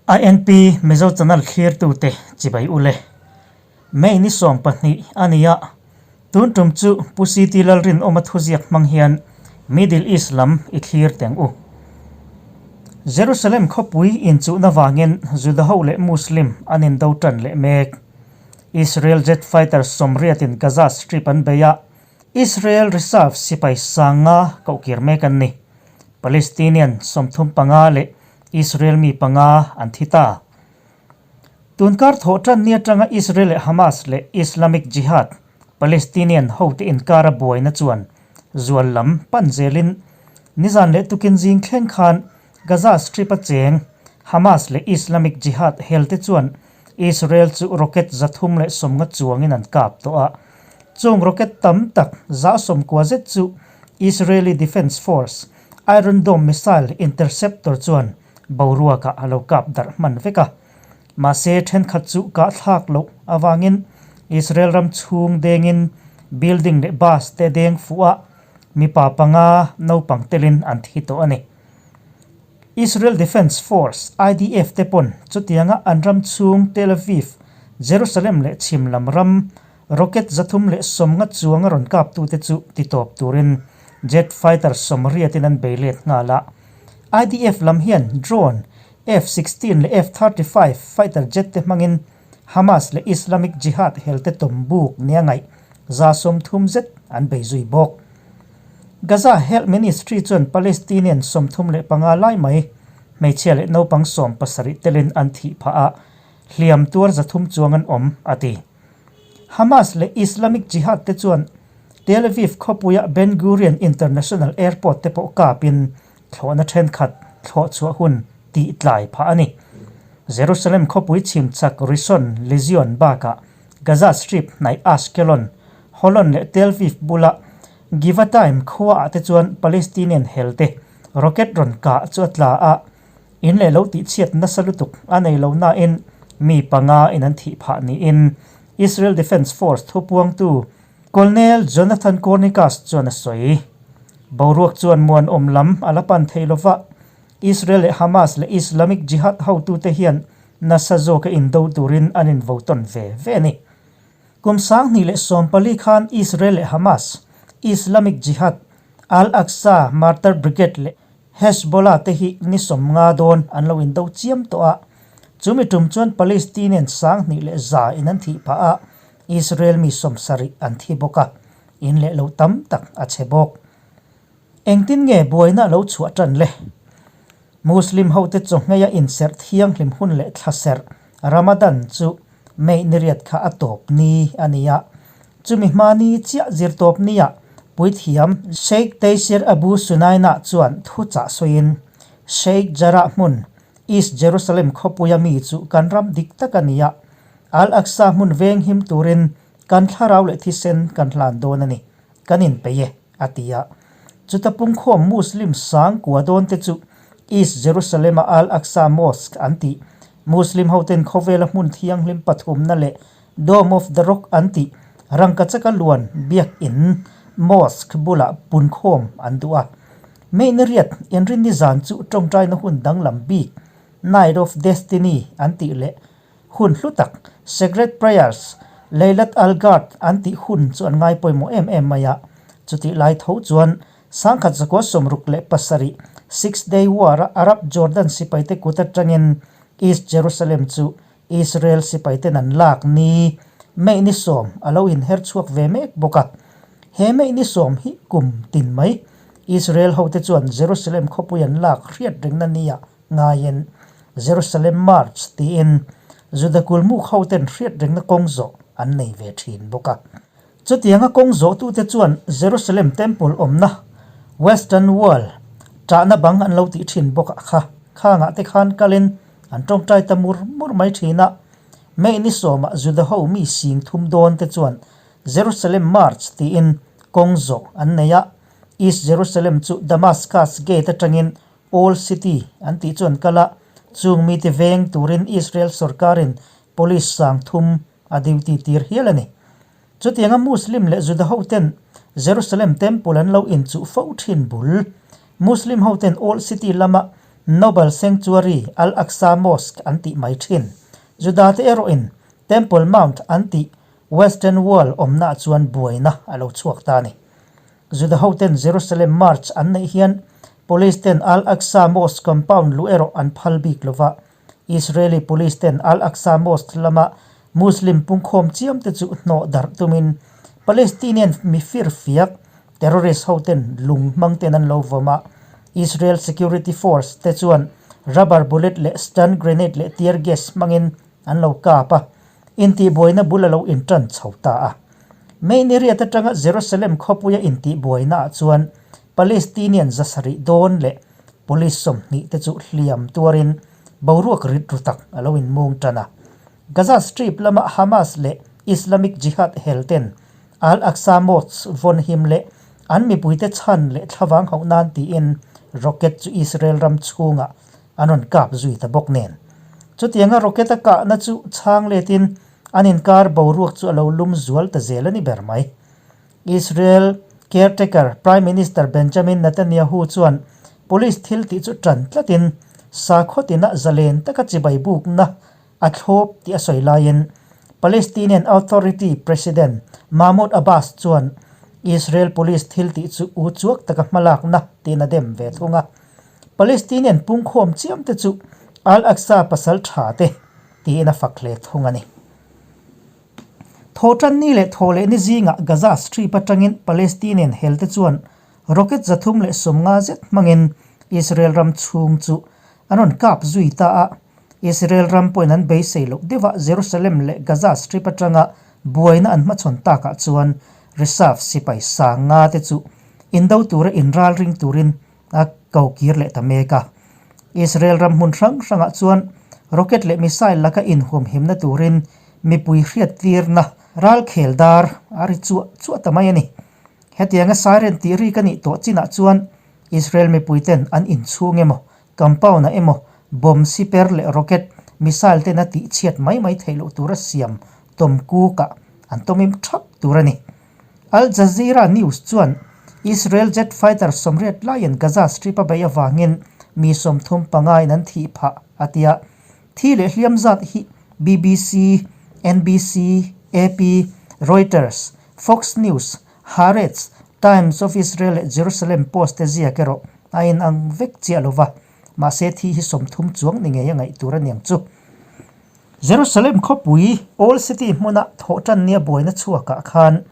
INP Mizo Channel thlirtute chibai ule. May ni 12 a ni a, tun tum chu Pu CT Lalrinawma thuziak hmang hian Middle East lam i thlir teng u. Jerusalem khawpui inchuhna vangin Juda ho leh Muslim an indo tan leh mek. Israel jet fighter sawmriatin Gaza Strip an bei a, Israel Reserve sipai sanga kohkir mek an ni. Palestinian 35 leh Israel mi panga an thi ta. Tunkar thawh tan ni atanga Israel leh Hamas leh Islamic Jihad, Palestinian hote inkara buaina chuan zual lam pan zelin nizan leh tukin zing thleng khan Gaza Strip a cheng Hamas leh Islamic Jihad helte chuan Israel chu rocket 350 chuangin an kap tawh a. Chung rocket tam tak 190 zet chu Israeli Defence Force Iron Dome missile interceptor chuan boruakah a lo kap darh hman vek a. Mahse thenkhat chu kah thlak loh avangin Israel ram chhung dengin building leh bus te deng fuh a, mipa panga naupang telin an thi tawh a ni. Israel Defence Force, IDF, te pawn chutianga an ram chhung Tel Aviv, Jerusalem leh chhim lam ram rocket 350 chuanga rawn kaptute chu titawp turin jet fighter 80in an bei let nghal a. IDF lam hian drone F-16 leh F-35 fighter jet te hmangin Hamas leh Islamic Jihad helte tawm buk nia ngaih 30 zet an bei zui bawk. Gaza Health Ministry chuan Palestinian 35 lai mai hmeichhia leh naupang 17 telin an thih phah a, hliam tuar 300 chuang an awm, a ti. Hamas leh Islamic Jihad te chuan Tel Aviv khawpuia Ben Gurion International Airport te pawh kapin thlawhna thenkhat thlawh chhuah hun tih tlai phah a ni. Jerusalem khawpui chhimchak Rishon LeZion bakah Gaza Strip hnaih Ashkelon, Holon leh Tel Aviv bula Givatayim khuaah te chuan Palestinian helte rocket rawn kah chu a tla a, in leh lo tihchhiat nasa lutuk a nei lo nain mi panga in an thih phah niin Israel Defence Force thupuangtu Colonel Jonathan Cornicus chuan a sawi. Boruak chuan muanawm lam a la pan thei lova, Israel leh Hamas leh Islamic Jihad hotute hian nasa zawka indo turin an invo tawn ve ve a ni. Kum 2014 khan Israel leh Hamas, Islamic Jihad, Al-Aqsa Martyr Brigade leh Hezbollah te hi ni 50 dawn an lo indo chiam tawh a. Chumi tum chuan Palestinian 2100 in an thih phah a, Israel mi 70 an thi bawk a, in leh lo tam tak a chhe bawk. Engtin nge buaina lo chhuah tan le? Muslim hote chawhngheia inserh thianghlim hun leh thlaserh Ramadan chu May ni riat kha a tawp ni a ni a. Chumi hma ni chiah zir tawp nia puithiam Sheikh Taysir Abu Sunaina chuan thu chah sawiin, Sheikh Jarrah hmun, East Jerusalem khawpuia mi chu kan ram dik tak a ni a, Al-Aqsa hmun veng him turin kan thlarau leh thisen kan hlan dawn a ni, kan inpeih e, a ti a. Chuta pungkhawm Muslim 9000 dawn te chu East Jerusalem-a Al-Aqsa Mosque an tih, Muslim hoten khawvela hmun thianghlim pathumna leh Dome of the Rock an tih rangkachaka luan biakin mosque bulah punkhawm an duh a. May ni riat inrinni zan chu tawngtaina hun danglam bik Night of Destiny an tih leh hun hlu tak Sacred Prayers Laylat al-Qadr an tih hun chu an ngai pawimawh em em mai a. Chutih lai tho chuan 1967 Six Day War-a Arab Jordan sipaite kut atangin East Jerusalem chu Israel sipaiten an lak ni May ni 10 a lo inher chhuak ve mek bawk a. He May ni 10 hi kum tin mai Israel hote chuan Jerusalem khawpui an lak hriat rengna nia ngaiin Jerusalem March tiin Juda kulmuk hoten hriat rengna kawng zawh an nei ve thin bawk a. Chutianga kawng zawhtute chuan Jerusalem Temple awmna Western Wall tahna bang an lo tih thin bawk a kha. Khangah te khan kalin an tawngtai ta mur mur mai thin a. May ni 10-ah Juda ho mi 30,000 dawn te chuan Jerusalem March tiin kawng zawh an nei a. East Jerusalem chu Damascus Gate atangin Old City an tih chu an kal a. Chung mite veng turin Israel sorkarin police 30,000 a duty tir hial a ni. Chutianga Muslim leh Juda hoten Jerusalem Temple an lo inchuh fo thin bul. Muslim hoten Old City lama Noble Sanctuary, Al-Aqsa Mosque an tih mai thin. Judate erawhin Temple Mount an tih Western Wall awmnaah chuan buaina a lo chhuak ta a ni. Juda hoten Jerusalem March an neih hian Police ten Al-Aqsa Mosque compound luh erawh an phal bik lova, Israeli Police ten Al-Aqsa Mosque lama Muslim pungkhawm chiam te chu hnawh darh tumin Palestinian mi firfiak, terrorist hoten lung hmang ten an lo vawm a, Israel Security Force te chuan rubber bullet leh stun grenade leh tear gas hmangin an lo kap a, intihbuaina bul a lo intan chho ta a. May ni riat atanga Jerusalem khawpuia intihbuainaah chuan Palestinian zasarih dawn leh police 20 te chu hliam tuarin boruak rit ru tak a lo inmung tan a. Gaza Strip lama Hamas leh Islamic Jihad hel ten Al-Aqsa Mosque vawn him leh an mipuite chhan leh thlavang hauh nan tiin rocket chu Israel ram chhungah an rawn kap zui ta bawk nen. Chutianga rocket a kahna chu chhang letin an inkar boruak chu a lo lum zual ta zel a ni ber mai. Israel caretaker Prime Minister Benjamin Netanyahu chuan police thil tih chu tan tlatin sakhaw tina zalen taka chibai bukna a thlawp tih a sawi laiin Palestinian Authority President Mahmoud Abbas chuan Israel police thil tih chu u chuak taka hmalakna tiin a dem ve thung a. Palestinian pungkhawm chiam te chu Al-Aqsa pasal tha te tiin a fak hle thung a ni. Thawhtanni leh thawhlehni zingah Gaza Strip atangin Palestinian helte chuan rocket 350 zet hmangin Israel ram chhung chu an rawn kap zui ta a. Israel ram pawhin an beisei loh deuhah Jerusalem leh Gaza Strip atanga buaina an hmachhawn takah chuan reserve sipai 5000 te chu indo tura inralring turin a ko kir leh ta mek a. Israel ram hmun hrang hrangah chuan rocket leh missile laka inhuamhimna turin mipui hriattirna ralkhel dar a ri chuah chuah ta mai a ni. Hetianga siren tih rik a nih tawh chinah chuan Israel mipuiten an inchhung emaw, compound-ah emaw bomb siper leh rocket, missile ten a tihchhiat mai mai theih loh tura siam tawm kukah an tawmim thap tur a ni. Al Jazeera News chuan Israel jet fighter 80 laiin Gaza Strip a beih avangin mi 35 in an thih phah a ti a. Thi leh hliam zat hi BBC, NBC, AP, Reuters, Fox News, Haaretz, Times of Israel leh Jerusalem Post te ziak erawh a inang vek chiah lo va, mahse thi hi 30 chuang ni ngei a ngaih tur a niang chu. Jerusalem khawpui Old City hmuna thawhtan nia buaina chhuakah khan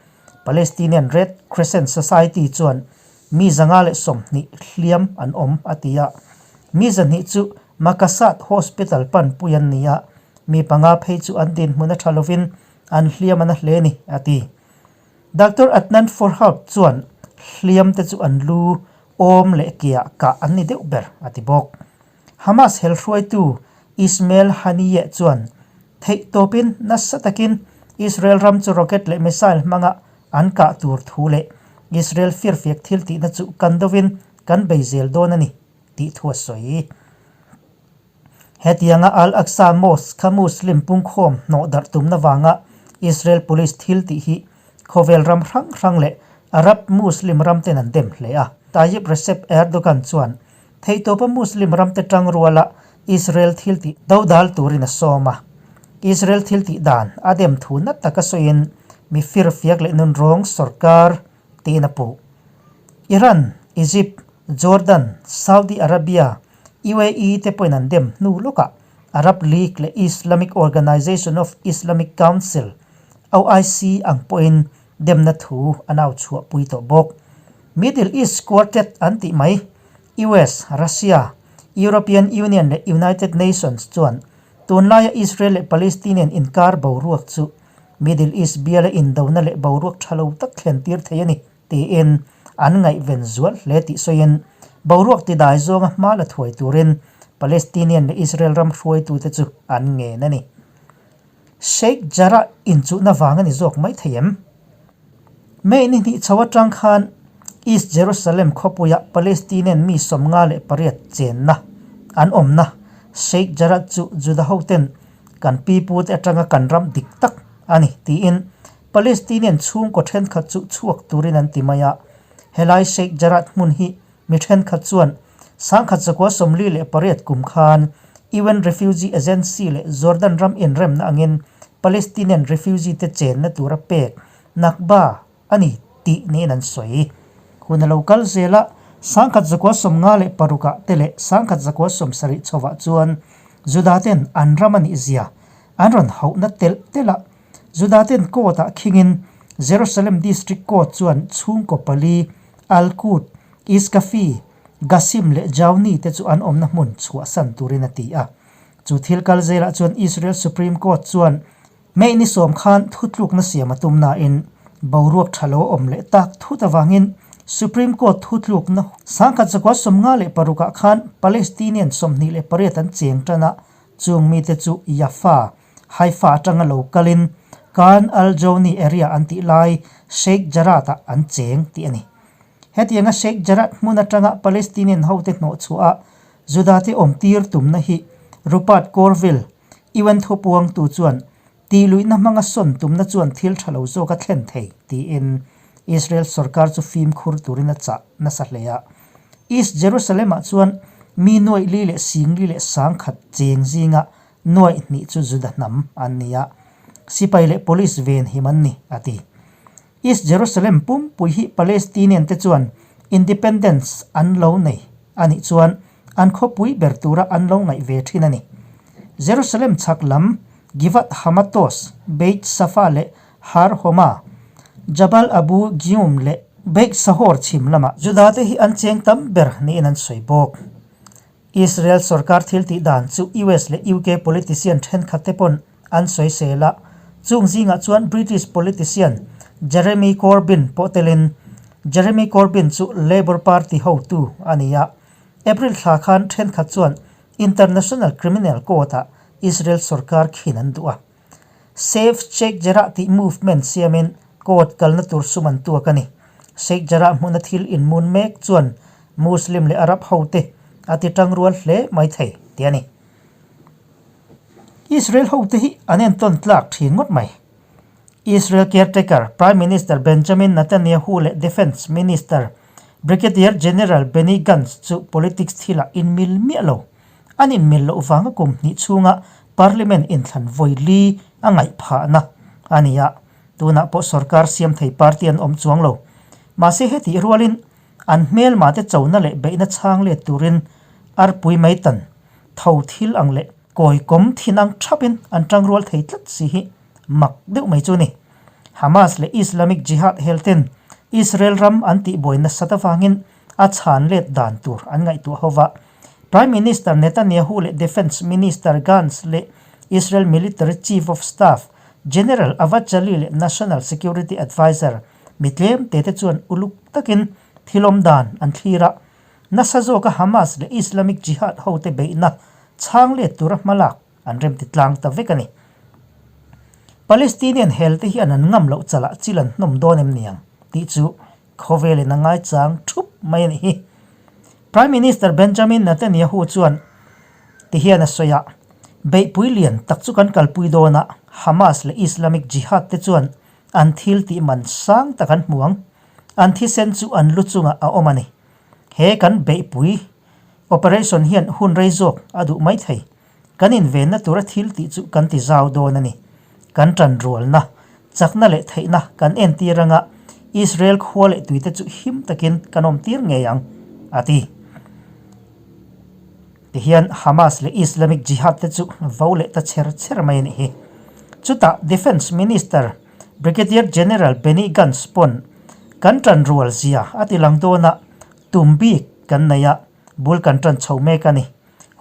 Palestinian Red Crescent Society chuan mi 120 hliam an awm a ti a. Mi 200 chu Makassat Hospital panpui an ni a, mi 5 phei chu an dinhmun a tha lovin an hliam a na hle ni a ti. Doctor Adnan Forhout chuan hliam te chu an lu, awm leh keah kah an ni deuh ber a ti bawk. Hamas helhruaitu Ismail Haniyeh chuan theihtawpin nasa takin Israel ram chu rocket leh missile hmanga an kah tur thu leh Israel firfiak thil tihna chu kan dovin kan bei zel dawn a ni tih thu a sawi. Hetianga Al-Aqsa Mosque kha Muslim pungkhawm hnawh darh tumna vanga Israel police thil tih hi khawvel ram hrang hrang leh Arab Muslim ram ten an dem hle a. Tayyip Recep Erdogan chuan Theihtawpa Muslim ramte tang ruala Israel thil tih dodal turin a sawm a. Israel thil tih dan a dem thu nat taka sawiin mi firfiak leh nunrawng sorkar tiin a puh. Iran, Egypt, Jordan, Saudi Arabia, UAE te pawhin an dem hnu lawkah Arab League leh Islamic Organization of Islamic Council, OIC, ang pawhin demna thu an au chhuahpui tawh bawk. Middle East Quartet an tih mai, US, Russia, European Union leh United Nations chuan tunlaia Israel leh Palestinian inkar boruak chu Middle East biala indona leh boruak tha lo tak thlen tir thei a ni tiin an ngaihven zual hle tih sawiin boruak tidai zawnga hma la thuai turin Palestinian leh Israel ram hruaitute chu an ngen a ni. Sheikh Jarrah inchuhna vang a ni zawk mai thei em? May ni hnih chho atang khan East Jerusalem khawpuia Palestinian mi 58 chenna an awmna Sheikh Jarrah chu Juda hoten kan pipute atanga kan ram dik tak a ni tiin Palestinian chhungkaw thenkhat chu chhuak turin an ti mai a. Helai Sheikh Jarrah hmun hi mi thenkhat chuan 1948 kum khan UN Refugee Agency leh Jordan ram inremna angin Palestinian refugee te chenna tura pek Nakba a ni tih niin an sawi. Hun a lo kal zel a, 1956 ah te leh 1970 chhovah chuan Juda ten an ram a nih zia an rawn hauhna telh telh a. Juda ten court ah khingin Jerusalem District Court chuan chhungkaw pali Al-Qud, Iskafi, Gasim leh Jauni te chu an awmna hmun chhuahsan turin a ti a. Chu thil kal zelah chuan Israel Supreme Court chuan May ni sawm khan thutlukna siam a tum nain boruak tha lo a awm leh tak thut avangin Supreme Court thutlukna 1956 ah khan Palestinian 28 an cheng tan a, chung mite chu Yafa, Haifa atanga lo kalin Karn al-Jouni area an tih lai Sheikh Jarrah-ah an cheng tih a ni. Hetianga Sheikh Jarrah hmun atanga Palestinian hote hnawhchhuah a Juda-te awmtir tumna hi Rupert Colville, UN thupuangtu chuan tihluihna hmanga sawn tumna chuan thil tha lo zawk a thlen thei tiin Israel sorkar chu fimkhur turin a chah nasa hle a. East Jerusalem-ah chuan mi nuaih li leh sing li leh sangkhat cheng zinga nuaih hnih chu Juda hnam an ni a, sipai leh police ven him an ni, a ti. East Jerusalem pumpui hi Palestinian te chuan independence an lo nei a nih chuan an khawpui ber tura an lo ngaih ve thin a ni. Jerusalem chhak lam Givat Hamatos, Beit Safa leh Har Homa, Jabal Abu Gium leh Beit Sahor chhim lamah Juda te hi an cheng tam ber niin an sawi bawk. Israel sorkar thil tih dan chu US leh UK politician thenkhat te pawn an sawisel a, chung zingah chuan British politician Jeremy Corbyn pawh telin. Jeremy Corbyn chu Labour Party hotu a ni a, April thla khan thenkhat chuan International Criminal Court-ah Israel sorkar khin an duh a. Save Sheikh Jarrah tih movement siamin court kalna tur sum an tuak a ni. Sheikh Jarrah hmuna thil inmun mek chuan Muslim leh Arab hote a ti tangrual hle mai thei tih a ni. Israel hote hi an entawn tlak thin ngawt mai. Israel caretaker Prime Minister Benjamin Netanyahu leh Defence Minister Brigadier General Benny Gantz chu politics thilah inmil miah lo. An inmil loh vanga kum hnih chhunga Parliament inthlan vawi li a ngaih phahna a ni a, tunah pawh sorkar siam thei party an awm chuang lo. Mahse hetih rualin an hmelmate chona leh beihna chhang let turin arpui mai tan tho thil ang leh kawi kawm thin ang thapin an tangrual thei tlat si hi mak deuh mai chu a ni. Hamas leh Islamic Jihad helten Israel ram an tihbuai nasat avangin a chhan let dan tur an ngaihtuah ho va. Prime Minister Netanyahu leh Defence Minister Gantz leh Israel Military Chief of Staff General Avad Jalil leh National Security Adviser mi tlem te te chuan uluk takin thil awm dan an thlir a. Nasa zawka Hamas leh Islamic Jihad hote beihna chhang let tura hmalak an remti tlang ta vek a ni. Palestinian helte hian an ngam loh chalah chil an hnawm dawn em niang tih chu Khawvelin a ngaichang thup mai a nih hi. Prime Minister Benjamin Netanyahu chuan ti hian a sawi a, Beihpui lian tak chu kan kalpui dawn a, Hamas leh Islamic Jihad te chuan an thil tih man sang tak an hmu ang. An thisen chu an lu chungah a awm a ni. He kan beihpui operation hian hun rei zawk a duh mai thei. Kan invenna tura thil tih chu kan ti zau dawn a ni. Kan tanrualna, chakna leh theihna kan entir anga Israel khua leh tuite chu him takin kan awmtir ngei ang, a ti. Tihian Hamas leh Islamic Jihad te chu vo leh ta chher chher mai a nih hi. Chutah Defence Minister Brigadier General Benny Gantz pawn kan tanrual zia a ti lang dawn a, tum bik kan nei a, bul kan tan chho mek a ni.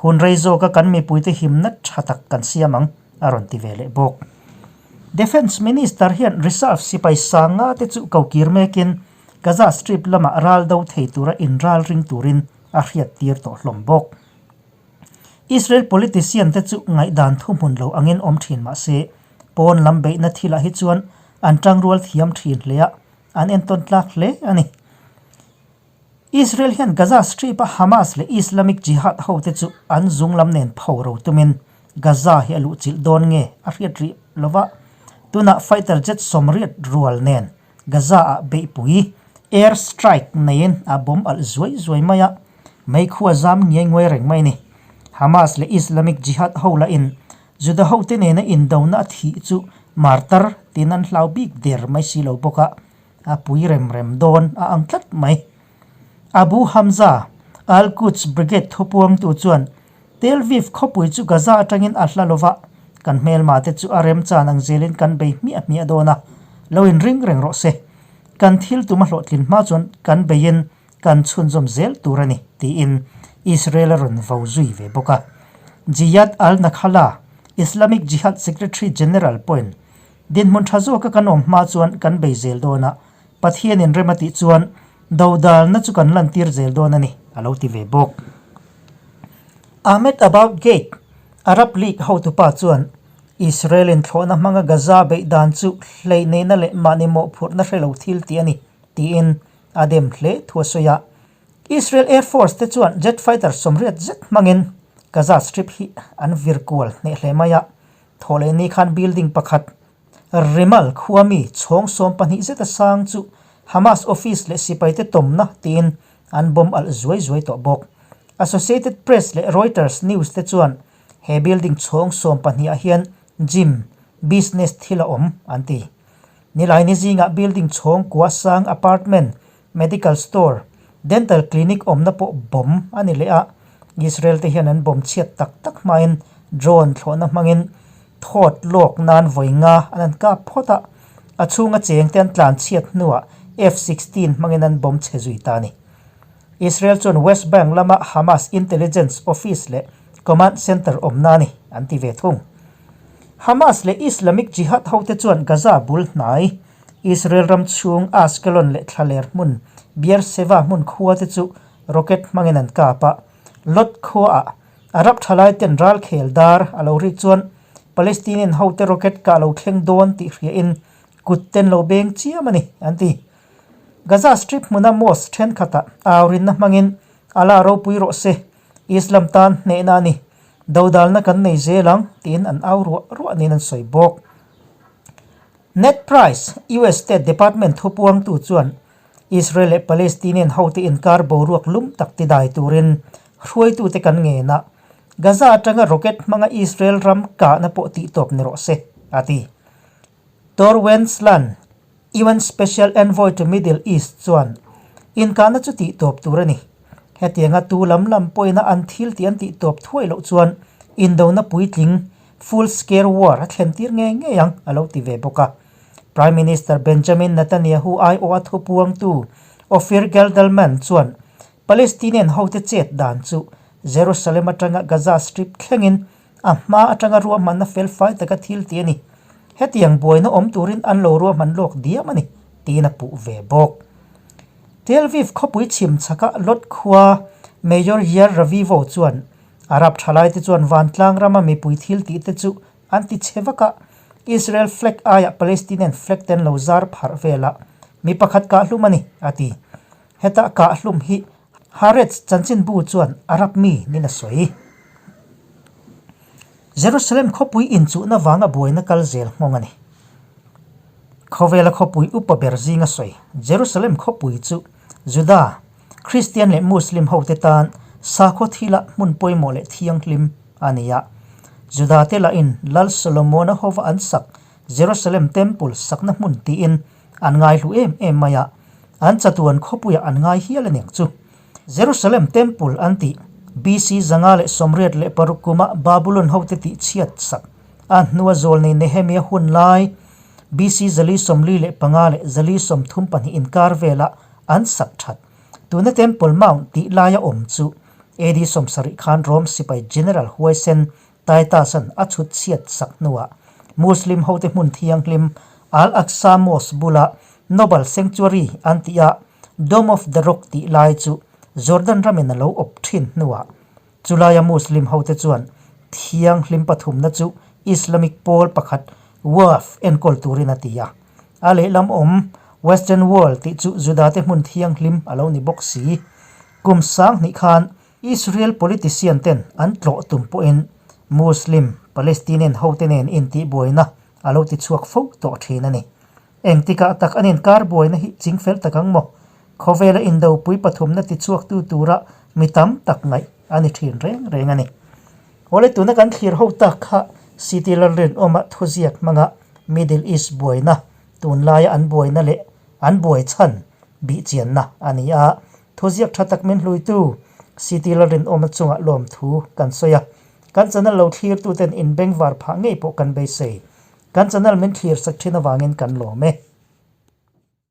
Hun rei zawka kan mipuite himna tha tak kan siam ang, a rawn ti ve leh bawk. Defence Minister hian reserve sipai sanga te chu ko kir mekin Gaza Strip lamah ral do thei tura inral ring turin a hriat tir tawh hlawm bawk. Israel politician te chu ngaihdan thuhmun lo angin awm thin mah se, pawn lam beihna thilah hi chuan an tangrual thiam thin hle a, an entawn tlak hle a ni. Israel hian Gaza Strip-a Hamas leh Islamic Jihad hote chu an zung lam nen pho ro tumin Gaza hi a luhchilh dawn nge a hriat rih lo va, tunah fighter jet 80 rual nen Gaza-ah beihpui air strike neiin a bomb alh zuai zuai mai a. Meikhu a zam ngiai nguai reng mai a ni. Hamas leh Islamic Jihad ho lahin Juda hote nena indona a thih chu martar tiin an hlau bik der mai si lo bawk a, a pui rem rem dawn a ang tlat mai. Abu Hamza, Al-Quds Brigade thupuangtu chuan Tel Aviv khawpui chu Gaza atangin a hla lova, kan hmelma te chu a remchan ang zelin kan bei hmiah hmiah dawn a, lo inring reng rawh se. Kan thil tum a hlawhtlin hma chuan kan beiin kan chhunzawm zel tur a ni, tiin Israel a rawn vo zui ve bawk a. Jiyad al-Nakhala, Islamic Jihad Secretary General pawhin, Dinhmun tha zawka kan awm hma chuan kan bei zel dawn a, Pathianin rem a tih chuan dodalna chu kan lantir zel dawn a ni, a lo ti ve bawk. Ahmed About Gate, Arab League hotupa chuan Israel-in thlawhna hmanga Gaza beih dan chu hleihneihna leh mahni mawhphurhna hre lo thil tih a ni, tiin a dem hle thu a sawi a. Israel Air Force te chuan jet fighter 80 zet hmangin Gaza Strip hi an vir kual hneh hle mai a. Thawhleh ni khan building pakhat Rimal khua mi chhawng 12 zeta sang chu Hamas office leh sipaite tawmna tiin an bomb alh zuai zuai tawh bawk. Associated Press leh Reuters News te chuan he building chhawng 12 ah hian gym, business thil a awm an ti. Nilaini zingah building chhawng kua sang apartment, medical store, dental clinic awmna pawh bomb a ni leh a, Israel te hian an bomb chhiat tak tak hmain drone thlawhna hmangin thawt lawk nan vawi nga an an kap phawt a, a chhunga cheng te an tlan chhiat hnuah F-16 hmangin an bomb chhe zui ta a ni. Israel chuan West Bank lama Hamas intelligence office leh command center awmna a ni an ti ve thung. Hamas leh Islamic Jihad hote chuan Gaza bul hnai, Israel ram chhung Ashkelon leh thlaler hmun Beersheva hmun khua te chu rocket hmangin an kap a. Lod khuaah Arab thalai ten ral khel dar a lo rik chuan Palestinian hote rocket kah lo thleng dawn tih hriain kut ten lo beng chiam a ni, an ti. Gaza Strip hmuna mosque thenkhatah aurinna hmangin Allah ropui rawh se, Islam tan hnehna a ni, dodalna kan nei zel ang, tiin an au ruah ruah niin an sawi bawk. Ned Price, US State Department thupuangtu chuan Israel leh Palestinian hote inkar boruak lum tak tidai turin hruaitute kan ngen a, Gaza atanga rocket hmanga Israel ram kahna pawh tihtawp ni rawh se, a ti. Tor Wennesland, UN Special Envoy to Middle East chuan inkahna chu tihtawp tur a ni. Hetianga tu lam lam pawhina an thil tih an tihtawp thuai loh chuan indona puitling, full scale war, a thlen tir ngei ngei ang, a lo ti ve bawk a. Prime Minister Benjamin Netanyahu aiawha thupuangtu Ofir Geldelman chuan Palestinian hote chet dan chu Jerusalem atanga Gaza Strip thlengin a hma atanga ruahmanna felfai taka thil tih a ni. Hetiang buaina awm turin an lo ruahman lawk diam a ni, tiin a puh ve bawk. Tel Aviv khawpui chhim chhaka Lod khua Mayor Yair Ravivo chuan Arab thalaite chuan vantlang rama mipui thil tih te chu an ti chhe vak a, Israel flag aiah Palestinian flag te an lo zar pharh vel a, mi pakhat kahhlum a ni, a ti. Heta kahhlum hi Haaretz chanchinbu chuan Arab mi nin a sawi. Jerusalem khawpui inchuhna vanga buaina kal zel nghawng a ni. Khawvela khawpui upa ber zinga sawi Jerusalem khawpui chu Juda, Kristian leh Muslim hote tan sakhaw thila hmun pawimawh leh thianghlim a ni a. Juda te lahin Lal Solomona hova an sak Jerusalem Temple sakna hmun tiin an ngaihlu em em mai a, an chatuan khawpuiah an ngai hial a niang chu. Jerusalem Temple an tih, BC 586 kuma Babulon hote tih chhiat sak a hnua zawlnei Nehemia hun lai, BC 445 leh 432 inkar vela an sak that. Tuna Temple Mount tih laia awm chu AD 70 khan Rome sipai General huaisen Titus-a'n a chhut chhiat sak hnuah Muslim hote hmun thianghlim Al-Aqsa Mosque bula Noble Sanctuary an tih a Dome of the Rock tih lai chu Jordan ramin a lo awp thin hnuah chulaia Muslim hote chuan thianghlim pathumna chu Islamic pawl pakhat Waqf enkawl turin a ti a. A lehlam awm Western Wall tih chu Judate hmun thianghlim a lo ni bawk si. Kum 2000 khan Israel politician ten an tlawh tum pawhin Muslim, Palestinian hote nen intihbuaina a lo ti chhuak fo tawh thin a ni. Engtikah tak an inkar buaina hi chingfel tak ang maw? Khawvela indopui pathumna ti chhuaktu tura mi tam tak ngaih a ni thin reng reng a ni. Awle tuna kan thlir ho tak kha City Lalrinawma thuziak hmanga Middle East buaina tunlaia an buaina leh an buai chhan bihchianna a ni a. Thuziak tha tak min hluitu City Lalrinawma chungah lawmthu kan sawi a. Kan channel lo thlirtuten inbengvar phah ngei pawh kan beisei. Kan channel min thlir sak thin avangin kan lawm e.